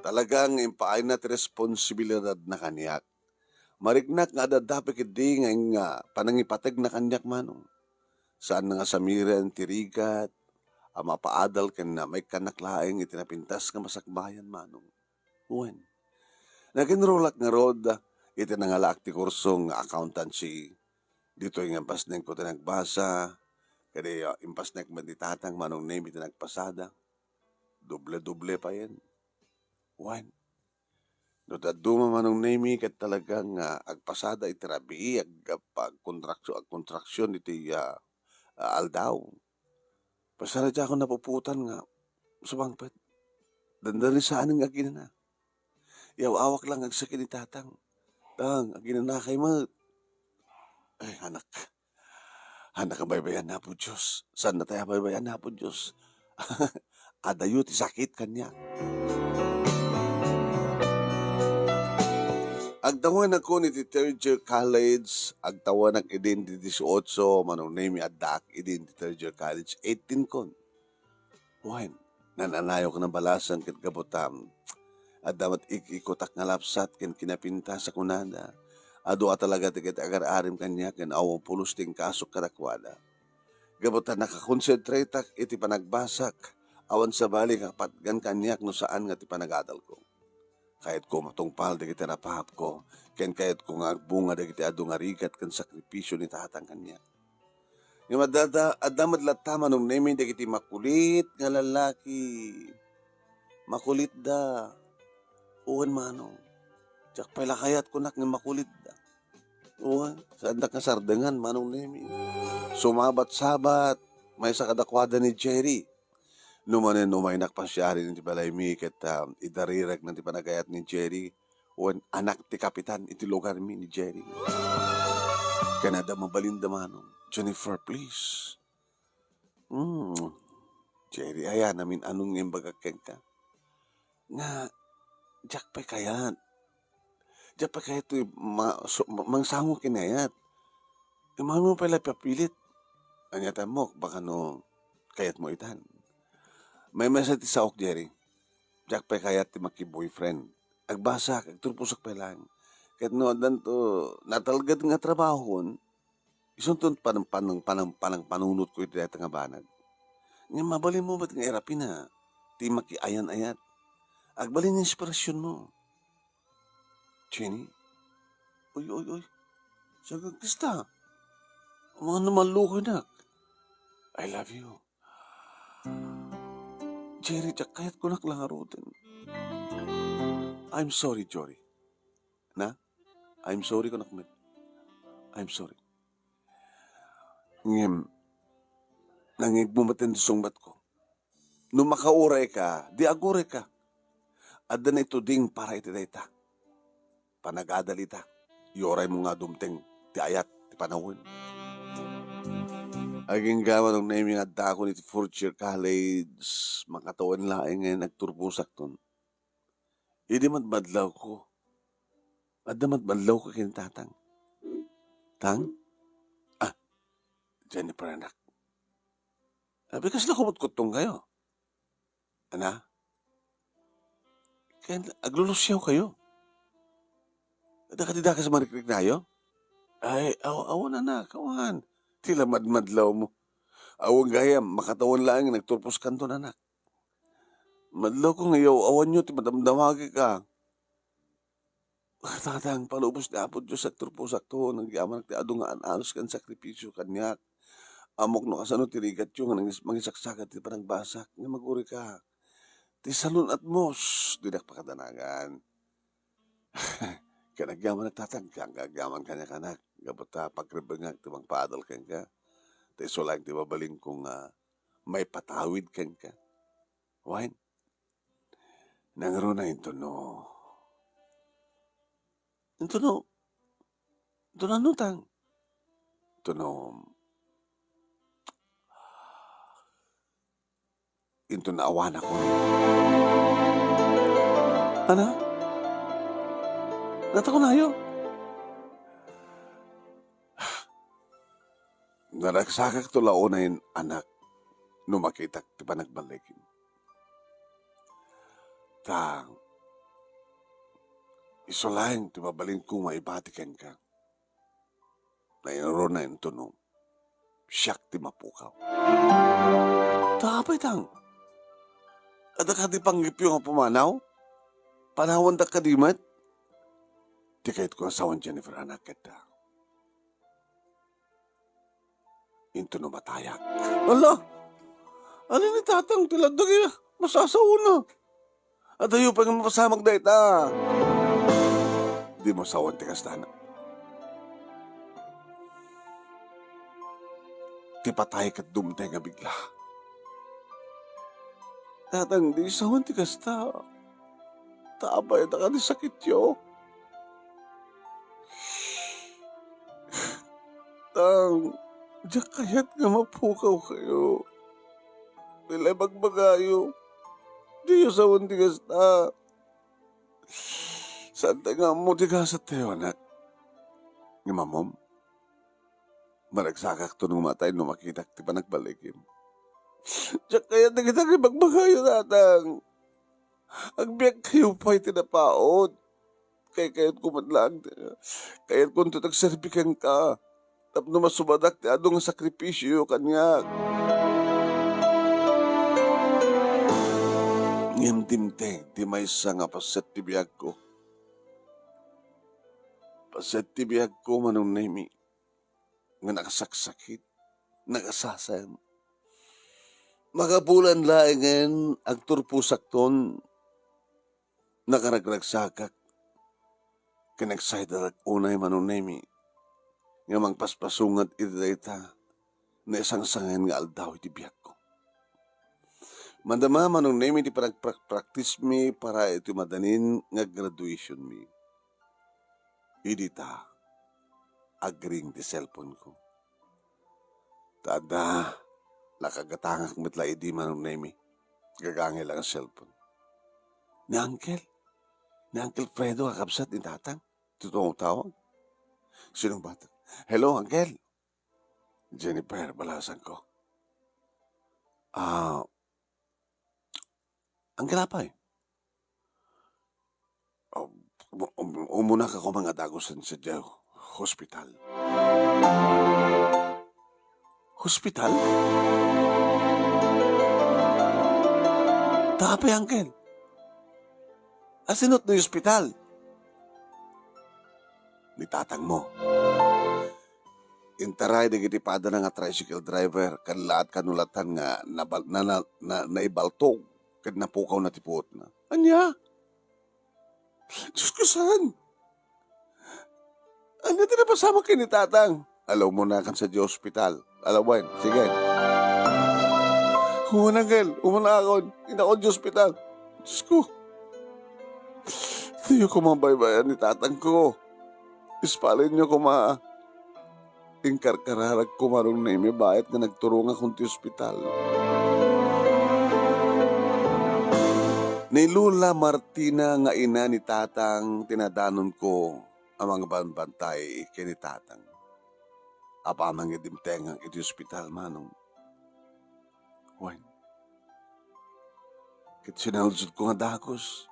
Talagang impaayna ti responsibilidadna kaniak. Mariknak nga adda-adda pay ketdi nga, nga panangipategna kaniak, Manong. Saanna nga samiren ti rigat a mapaadal ken maikkannak laeng iti napintas nga masakbayan, Manong. Wen, nag-enrollak ngarud iti nangalaak ti kurso nga accountancy. Ditoy nga impasnekko ti nagbasa, kadi, ah, impasnek met ni Tatang, Manong Nemi, ti nagpasada. Doble-doble payen. Wen, no dadduma, Manong Nemi, ket talaga nga agpasada iti rabii, ag-, agkontraksio-, agkontraksion iti, ah, ah, aldaw. Pasaradiakon napuputan nga, subangpet, dandani saan nga aginana. Yaw-awak lang agsakit ni Tatang. Tang, aginanakay met. Ay, anak. Anak, a baybayan Apo Dios. Saan na tayo baybayan Apo Dios? Adayo ti sakit kaniak. Agtawenakon iti third year college, agtawenak idin ti dieciocho, Manong Nemi, addaak idin ti third year college, eighteen kon. Wen, nananayok nabalasan ket gapu ta adda met ik-ikutak nga lapsat ken kinapintas a kunada, adu a talaga ti ket agar-arim kaniak ken awan pulos ti inkasok kadakuada. Gapu ta nakakonsentratak iti panagbasak, awan sabali nga patgan kaniak no saan nga ti panagadalko. Kayatko matungpal dagiti napaapko, ken kayatko nga agbunga dagiti adu nga rigat ken sakripisio ni Tatang kaniak. Ngem adda, adda met latta, Manong Nemi, dagiti makulit nga lallaki. Makulitda. Wen, Manong. Diak pay la kayat kunak nga makulitda. Wen, saandak nga sardengan, Manong Nemi. Sumabat-sabat, maysa kadakuada ni Jerry. No manen umaynak pasiaren iti balaymi ket, ah, idariragna ti panagayat ni Jerry, wen anak ti kapitan iti lugarmi ni Jerry. Ken adda mabalinda, Manong. "Jennifer, please." Hmm. Jerry, aya namin anong nga imbagak kenka? Nga, diak pay kayat. Diak pay kayat ti ma-, so-, ma-, mangsango ken ni ayat. Immawatmo pay la ipapilit. Ania ti ammok, baka no kayatmo itan. Maymaysa ti saok, Jerry. Diak pay kayat ti maki-boyfriend. Agbasak, agturposak pay laeng. Ket no addanto natalged nga trabahon, isunton panang, panang, panang, panangpanunotko iti dayta nga banag. Ngem mabalinmo met nga irapina ti makiayan-ayat. Agbalin nga inspirasionmo. Jenny? Uy, uy, uy. Sagang kasta. Mga namalukaynak. I love you. Jerry, diak kayat kunak la ngaruden. I'm sorry, Jory. Na? I'm sorry kunak met. I'm sorry. Ngem, nangngegmo met ti sungbatko. No makaurayka, di agurayka. Adda na ituding para iti dayta. Panagadal ita. Iuraymo nga dumteng ti ayat ti panawen. Agingga, Manong Nemi, nga addaakon iti fourth year college, makatawen laeng nga agturbosakton. Idi madmadlawko, adda madmadlawko ken Tatang. Tang? Ah, Jennifer, anak. Abi, kasla kumutkuttongkayo? Ana? Ken aglulusiawkayo? Adda kadi dakes a mariknikayo? Ay, aw-, awan, anak, awan. Ti la madmadlawmo. Awan gayam, makatawen laeng nga nagturposkanton, anak. Madlawko nga yaw-awanyo ti madamdamagek a. Tatang, palubos ti Apo Dios, agturposakto, nagyamanak ti adu nga an-anus ken sakripisio kaniak. Ammok no kasano ti rigatyo nga nangis-, mangisaksakat ti panagbasak, nga magurika. Ti salun-atmos, dinak pakadanagan. Ken agyamanak, Tatang, ken agyaman kaniak, anak, gapu ta pagrebbengak ti mangpaadal kenka. Ta isu laeng ti mabalinko nga maipatawid kenka. Wen, nangruna intono. Intono. Intono, ano, Tang? Intono. inton naawanakon. Ana? Natakunayo? Naragsakakto la unayen, anak, no makitak ti panagballikim. Ta, isu laeng ti mabalinko maibati kenka. Nainurona intono, siak ti mapukaw. Ta apay tang, adda kadi panggepyo nga pumanaw? Panawandak kadi met? Ti kayatko nga asawan, Jennifer, anak, ket, ah, intono matayak. Ala! Ania ni tatang ti laddagi? Masasaona. Adayo pay nga mapasamak dayta. Dimo sawen ti kasta, anak. Ti patay ket dumteng a bigla. Tatang, di sawen ti kasta. Ta apay adda kadi sakityo? Tang, diak kayat nga mapukawkayo. Ti la ibagbagayo, diyo sawen ti kasta. Saantayo nga ammo ti gasattayo, anak. Ngem ammom, maragsakakto no matay no makitak ti panagballikim. Diak kayat dagita nga ibagbagayo, tatang. Agbiagkayo pay ti napaut. Kaykayatko met laeng, kayatkonto ti agserbi kenka tapno masubadak ti adu nga sakripisioyo kaniak. Ngem dimteng ti maysa nga paset ti biagko. Paset ti biagko, Manong Nemi, nga nakasaksakit, nakasasem. Makabulan laengen agturposakton, nakaragragsakak, ken excited-ak unay, Manong Nemi, nga mangpaspasunget iti dayta naisangsangen nga aldaw iti biagko. Madama, Manong Nemi, ti panagprak-practice mi para iti madanin nga graduation mi. Idi ta, agring ti cellphone ko. Ta adda, nakagatangak met la idi, Manong Nemi. Gagangay la nga cellphone. Ni Uncle. Ni Uncle Fredo, kakabsat ni Tatang. Ti tumawag. Sinungbatak. "Hello, Uncle." "Jennifer, balasangko." "Ah, Uncle, apay?" "Ah, um-, um-, umunaka koma nga dagusen sadiay hospital." "Hospital? Ta apay, Uncle? Asino ti hospital?" "Ni tatangmo. Intaray dagiti padana nga tricycle driver, kanlaat kanulatan nga nabal-, na, na, na, naibaltog ket napukawna ti puotna." "Ania? Diosko, saan? Ania ti napasamak ken ni Tatang?" "Ala, umunakan sadiay hospital." "Ala wen, sige." "Wen, Uncle, umunakon. Inakon sadiay hospital." Diosko. Diyo koma baybay-an ni Tatangko. Ispalenyo koma. Inkarkararagko, Manong Nemi, bayat nga nagturongakon ti ospital. Ni Lola Martina nga ina ni Tatang ti nadanonko a mangbambantay ken ni Tatang. Apaman nga dimtengak iti ospital, Manong. Wen, ket sinaludsodko nga dagus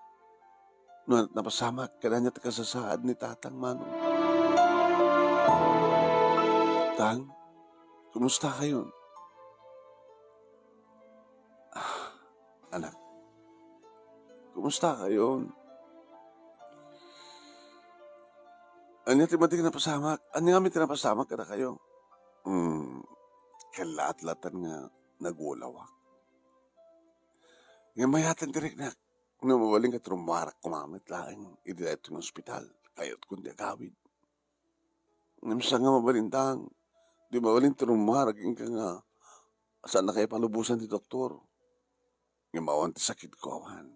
no napasamak ken ania ti kasasaad ni Tatang, Manong. Tang, kumusta kayon? Ah, anak, kumusta kayon? Ania ti madi nga napasamak? Ania ngamin ti napasamak kadakayo? Hmm, kallaat-latan nga nagulawak. Ngem mayaten ti riknak, no mabalin ket rummuarak koma met laeng idi daytoy nga ospital. Kayatkon ti agawid. Ngem saan nga mabalin, Tang, di mabalin ti rummuarak kenka nga saannakayo palubosan ti doktor. Ngem awan ti sakitko, awan.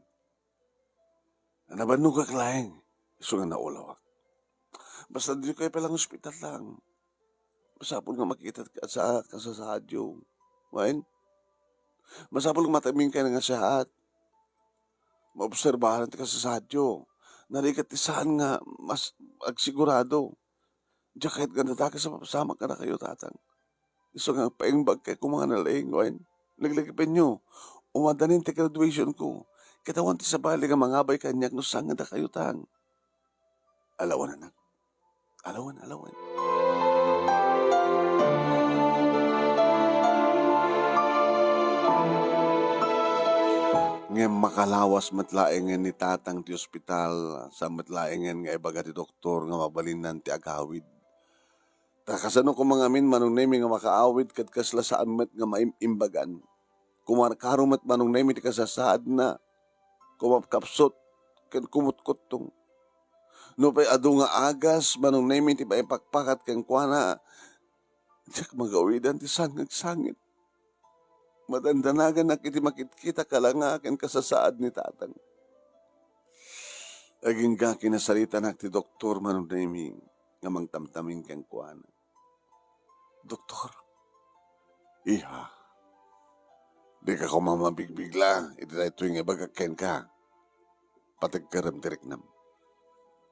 Nabannogak laeng, isu nga naulawak. Basta ditoy pay lang ospital lang. Masapul nga makita ti kasa-, kasasaadyo. Wen? Masapul nga matamin kayo nga siyaat. Maobserbaran ti kasasaadyo. Narigat ti saan nga mas agsigurado. Diak kayat nga dadakes a mapasamak kadakayo, Tatang. Isu nga agpaimbag kay koma nga nalaing, wen, laglagipenyo. Umadanin ti graduation ko. Ket awan ti sabali nga mangabay kaniak no saan nga dakayo, Tang. Alawan, anak. Alawan, alawan. Ngem makalawas met laengen ni Tatang ti ospital, saan met laengen nga ibaga ti doktor nga mabalinnan ti agawid. Ta kasano koma ngamin Manong Nemi nga makaawid ket kasla saan met nga maim-imbagan? Kumarkaro met Manong Nemi ti kasasaadna, kumapkapsut, ken kumutkuttong. Nupay adu nga agas Manong Nemi ti maipakpakat kenkuana, diak magawidan ti sangagsangit. Madandanaganak iti makitkitak a langa ken kasasaad ni Tatang. Agingga kinasaritanak ti doktor Manong Nemi nga mangtamtamin kenkuana. "Doktor, iha, dika koma mabigbigla iti daytoy nga ibagak kenka. Pateggerem ti riknam."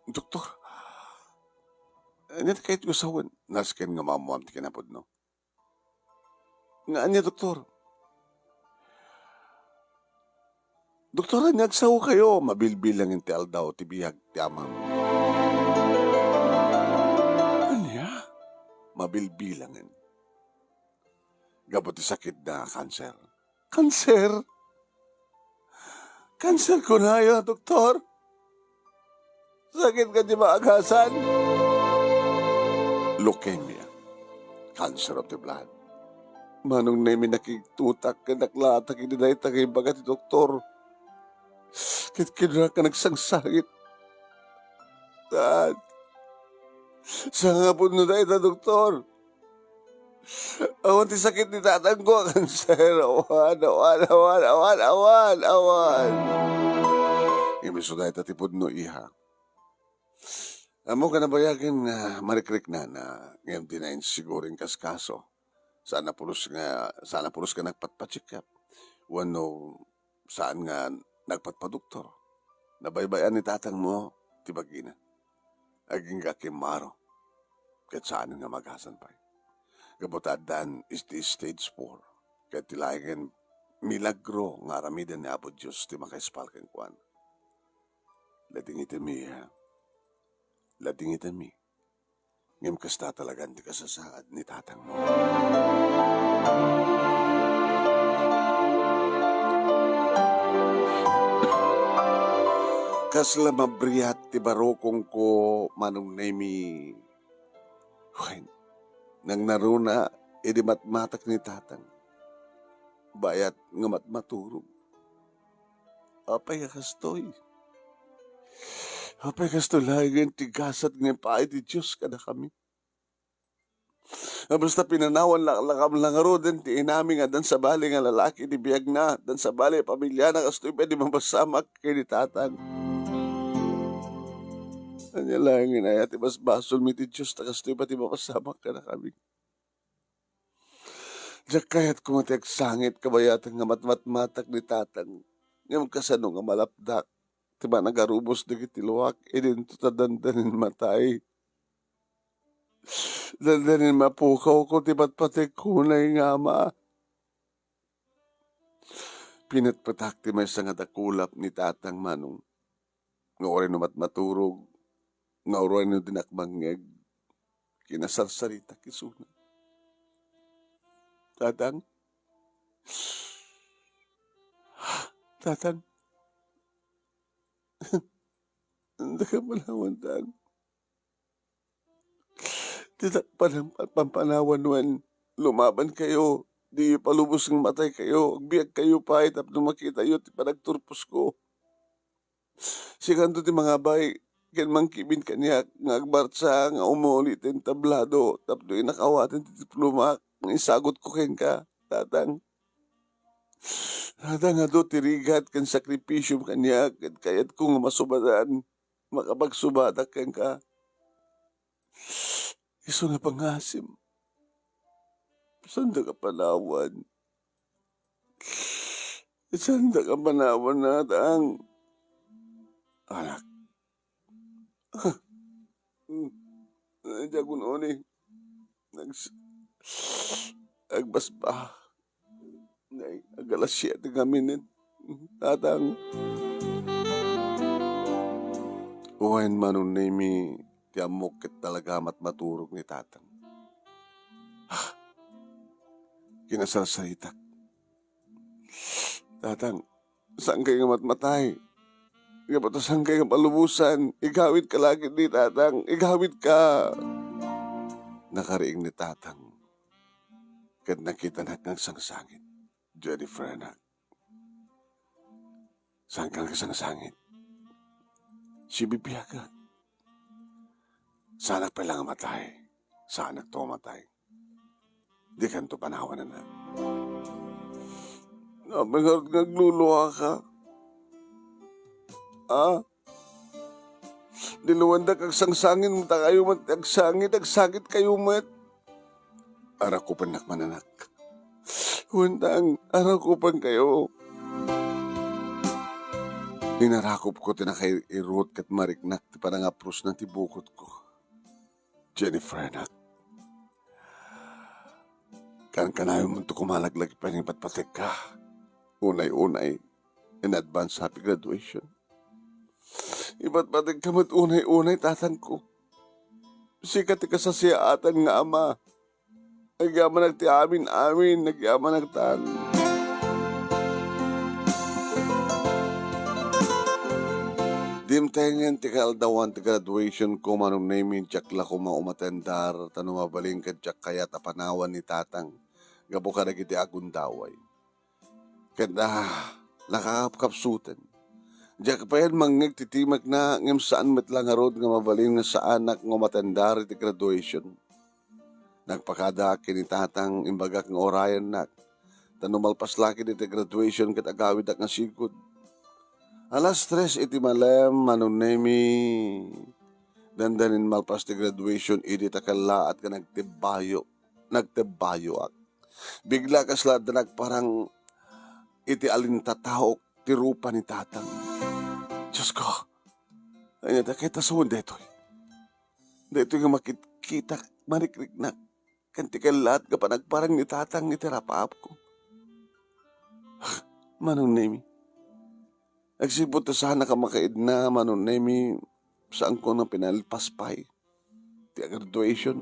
"Doktor, ania ti kayatyo sawen?" "Nasken nga maammoam ti kinapudno." "Nga ania, doktor?" "Doktor, ania agsaokayo?" "Mabilbilangen ti aldaw ti biag ti amam." "Ania?" "Mabilbilangen. Gapu ti sakitda a kanser." "Kanser? Kanser kunayo, doktor? Sakit kadi maagasan?" "Leukemia. Cancer of the blood." Manong Nemi, nakigtutak ken naklatak iti dayta nga ibaga ti doktor. Ket kinunak nga nagsangsangit, "Dad, sangapudno dayta, doktor. Awan ti sakit ni tatangko a kanser. Awan, awan, awan, awan, awan, awan." Ngem isu dayta ti pudno, iha. Ammok a nabayagen nga marikriknana, ngem dina insiguro inkaskaso. Saan a pulos nga, saan a pulos nga nagpatpacheck-up. Wenno saan nga nagpatpadoktor. Nabaybay-an ni tatangmo ti bagina. Agingga kimmaro, ket saan nga maagasan pay. Gapu ta addan iti stage four, ket ti laengen milagro nga aramiden ni Apo Dios ti makaispal kenkuana. Ladingitemi, ha? Ladingitemi. Ngem kasta talagan ti kasasaad ni tatangmo. Kasla mabriat ti barukongko, Manong Nemi. Wen, nangnaruna idi matmatak ni tatang. Bayat nga matmaturog. Apay a kastoy? Apay kastoy laengen ti gasat nga ipaay ti Dios kadakami? A basta pinanawan laklakam la ngaruden ti inami nga addan sabali nga lalaki ti biagna, addan sabali a pamiliana, kastoy pay ti mapasamak ken ni tatang. Ania laengen aya ti basbasolmi ti Dios ta kastoy pay ti mapasamak kadakami? Diak kayat koma ti agsangit kabayatan nga matmatmatak ni tatang. Ngem kasano nga malapdak ti managarubos dagiti luak idinto ta dandanin matay? Dandanin mapukawko ti patpategko unay nga ama. Pinetpetak ti maysa nga dakulap ni tatang, Manong, nga uray no matmaturog, nga uray no dinak mangngeg, kinasarsaritak isuna. Tatang? Tatang? Daka panawan, Tang. Ditak pan-, pampanawan wen lumaban kayo. Diyo palubos nga matay kayo. Agbiag kayo pay tapno makitayo ti panagturposko. Sikanto ti mangabay ken mangkibin kaniak nga agbarsa nga umuli ti entablado tapno innak awaten ti diplomak nga isagutko kenka, Tatang. Tatang, adu ti rigat ken sakripisiom kaniak ket kayatko nga masubadan, makapagsubadak kenka. Isu nga pangasim, sandaka panawan. Saandak a panawan, Tatang. Anak. Diak uneg. Nags-, agbasba. Nay, ag-alas siete nga minit. Tatang. Wen, Manong Nemi, ti ammok ket talaga matmaturog ni Tatang. Kinasarsaritak. Tatang, saankay nga matmatay? Gapu ta saankay nga palubosan? Igawidka la ketdi, Tatang. Igawidka. Nakariing ni Tatang. Ket nakitanak nga agsangsangit. Jennifer, anak. Saanka nga agsangsangit? Sibibiagak. Saanak pay la nga matay. Saanakto nga matay. Dikanto panawan, anak. Apay ngarud nga agluluaka? Ah? Diluendak agsangsangit, ta kayo met ti agsangit, agsangit kayo met. Arakupennak man, anak. Wen, Tatang, arakupenkayo. Inarakupko ti nakairut ket mariknak ti panangaprosna ti bukotko. Jennifer, anak. Kankanayon man to koma laglagip nga ipatpategka. Unay-unay, in advance, happy graduation. Ipatpategka met unay-unay, tatangko. Sika ti kasasiaatan nga ama. Agyamanak ti amin-amin, agyamanak, Tatang. Dimtengen ti kaaldawan ti graduation ko, Manong Nemi, diak la koma umatendar, ta no mabalin ket diak kayat a panawan ni Tatang gapu kadagiti agundaway. Ket, ah, nakakapkapsuten. Diak payen mangngeg ti timekna, ngem saan met la ngarud nga mabalin nga saanak nga umatendar iti graduation. Nagpakaadaak ken ni Tatang, imbagak nga urayennak. Ta no malpas la ket iti graduation ket agawidak nga sigud. Alas tres iti malem, Manong Nemi. Dandanin malpas ti graduation, idi ta kellaat nga nagtebbayo. Nagtebbayoak. Bigla kasla adda nagparang iti alintataok ti rupa ni Tatang. Diosko, ania dagiti asawen daytoy? Daytoy nga makitkitak, marikriknak, ken ti kellaat nga panagparang ni Tatang iti rapaapko. Manong Nemi, agsipud ta saanak a makaidna, Manong Nemi, saanko nga pinalpas pay ti graduation.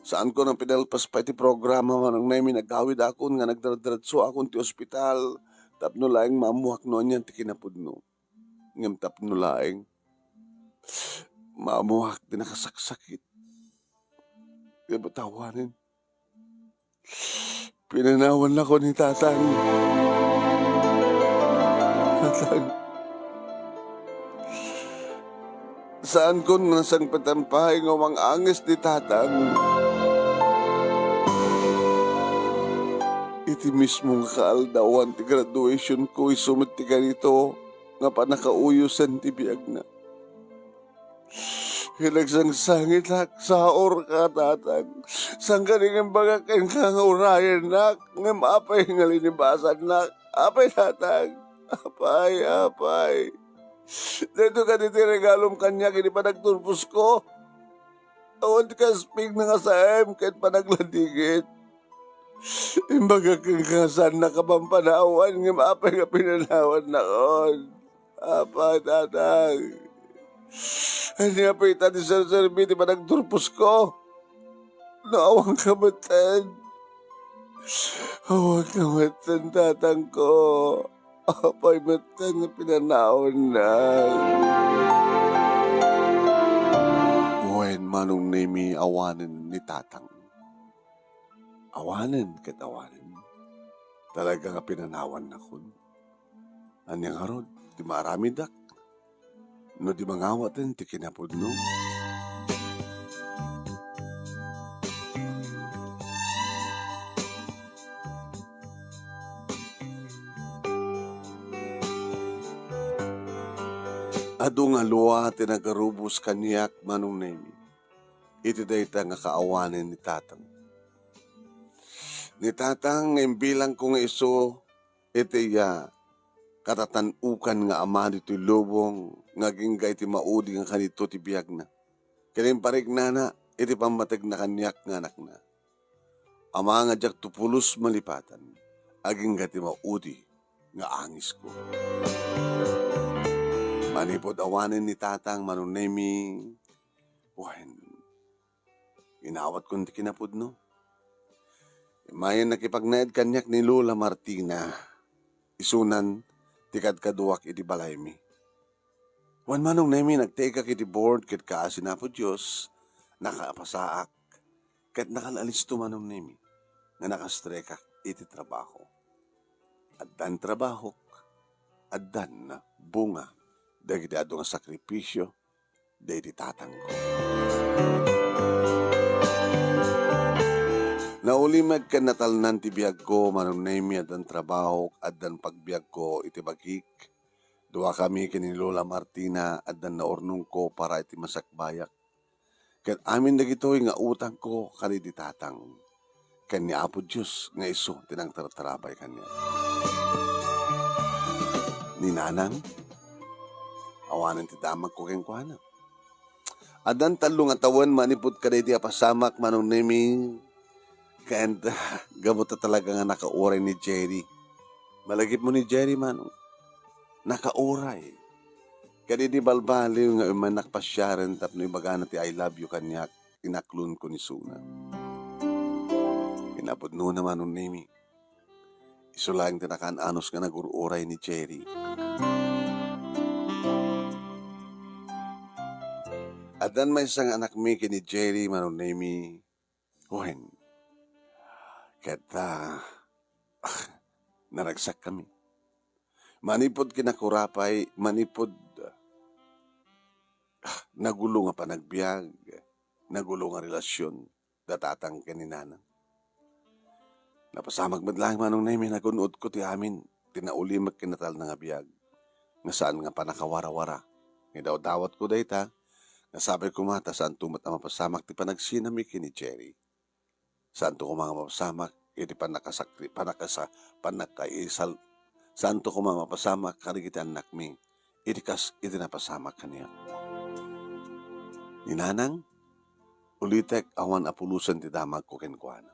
Saanko nga pinalpas pay ti programa, Manong Nemi, nagawidakon nga nagdaradiretsoakon ti ospital tapno laeng maammoak no anian ti kinapudno. Ngem tapno laeng maammoak ti nakasaksakit. Ngem awanen, pinanawannakon ni Tatang. Tatang. Saankon nga nasangpetan pay nga umang-angis ni Tatang. Iti mismo nga kaaldawan ti graduation ko, isu met ti ganito nga pannakauyosan ti biagna. Ket agsangsangitak, saorka, Tatang. Saan kadi nga imbagak kenka nga urayennak, ngem apay nga linibasannak? Apay, Tatang? Apay, apay. Daytoy kadi ti regalom kaniak idi panagturposko? Awan ti kasping nga saem ket panagladingit. Imbagak kenka nga saannak a pampanawan, ngem apay nga pinanawannakon? Apay, Tatang. Ania pay ita ti serserbi ti panagturposko? No awanka metten. Awanka metten, Tatangko. Apay metten nga pinanawannak? Wen, Manong Nemi, awanen ni Tatang. Awanen ket awanen. Talaga nga pinanawannakon. Ania ngarud ti maaramidak no di mangawaten ti kinapudno? Adu nga lua ti nagarubos kaniak, Manong Nemi, iti dayta nga kaawanen ni Tatang. ni Tatang nga imbilangko nga isu iti, ah, katatan-ukan nga ama ditoy lubong nga agingga iti maudi nga kanito ti biagna. Ken imparignana iti pammategna kaniak nga anakna. Ama nga diak to pulos malipatan, agingga ti maudi nga angisko. Manipud awanen ni Tatang Manong Nemi, wen, inawatkon ti kinapudno. Immay nakipagnaed kaniak ni Lola Martina, isunan ti kadkaduak iti balaymi. Wen Manong Nemi, nagtaygak iti board ket kaasi ni Apo Dios, nakapasaak ket nakalaalisto Manong Nemi nga nakastrekak iti trabaho. Addan trabahok, addan bunga dagiti adu nga sakripisio dagiti tatangko. Naulimek ken natalnan ti biagko, Manong Nemi, addan trabahok, addan pagbiagko iti bagik. Duakami ken ni Lola Martina, addan naurnongko para iti masakbayak. Ket amin dagitoy nga utangko kadagiti tatang ken ni Apo Dios nga isu ti nangtartarabay kaniak. Ni Nanang, awanen ti damagko kenkuana. Addan tallo nga tawen manipud kadagiti a pasamak, Manong Nemi, ken gapu ta talaga nga nakauray ni Jerry. Malagipmo ni Jerry, Manong. Nakauray. Kadagiti balbaliw nga immanak pasiaren tapno ibagana ti "I love you" kaniak, inaklonko ni Suna. Kinapudnona, Manong Nemi, isu laeng ti nakaan-anos nga nagur-uray ni Jerry. Addan maysa nga anakmi ken ni Jerry, Manong Nemi. Wen, ket, ah, naragsakkami. Manipud kinakurapay, manipud, ah, nagulo nga panagbiag, nagulo nga relasyon, da tatang ken ni Nanang. Napasamak met laeng, Manong Nemi, nagun-otko ti amin ti naulimek ken natalna nga biag nga saan nga pannakawarawara. Nga idawdawatko dayta nga sapay koma ta saanto met a mapasamak ti panagsinami ken ni Jerry. Saanto koma nga mapasamak iti pannakasakri-, pannakasa-, pannakaisal-, saanto koma nga mapasamak kadagiti annakmi iti kas iti napasamak kaniak. Ni Nanang, ulitek, awan a pulosen ti damagko kenkuana.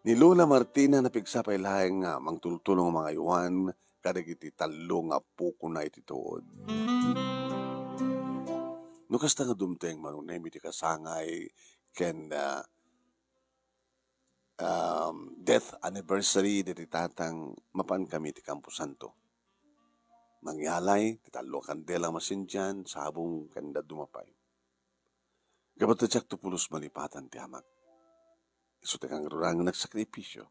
Ni Lola Martina napigsa pay laeng nga mangtultulong mangaywan kadagiti tallo nga appokona iti tuod. No kasta nga dumteng, Manong Nemi, ti kasangay ken, ah, um, death anniversary diti tatang, mapankami ti Camposanto. Mangyalay ti tallo a kandela masindian, sabong, ken dadduma pay. Gapu ta diak to pulos malipatan ti amak. Isu ti kangrunaan nga nagsakripisio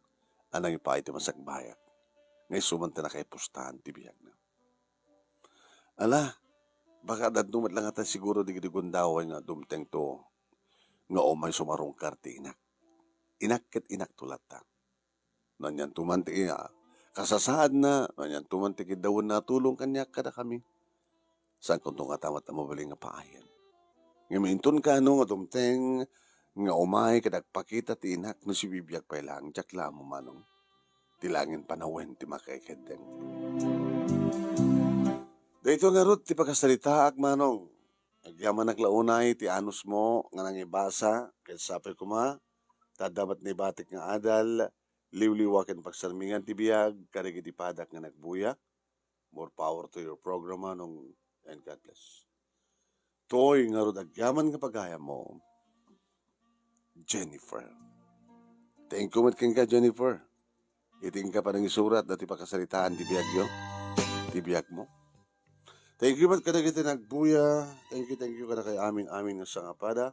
a nangipaay ti masakbayak nga isu man ti nakaipustan ti biagna. Ala, baka adda met la ngata siguro dagiti gundaway nga dumtengto nga umay sumarungkar ti inak. Inak ket inakto latta. No anianto man ti, ah, kasasaadna, no anianto man ti kiddawenna a tulong kaniak kadakami, saankonto ngata met a mabalin nga paayen. Ngem inton kaano nga dumteng nga umay ket agpakita ti inak no sibibiag pay laeng, diak la ammo, Manong. Ti langin panawen ti makaikeddeng. Daytoy ngarud ti pakasaritaak, Manong. Agyamanak la unay ti anusmo nga nangibasa, ket sapay koma ta adda met naibatik nga adal, liwliwa ken pagsarmingan ti biag kadagiti padak nga nagbuya. More power to your program, Manong, and God bless. Toy ngarud agyaman nga pagayammo, Jennifer. Thank you met kenka, Jennifer. Iti inka panangisurat dati pakasaritaan ti biagyo, ti biagmo. Thank you met kadagiti nagbuya. Thank you, thank you kadakay amin-amin nga sangapada.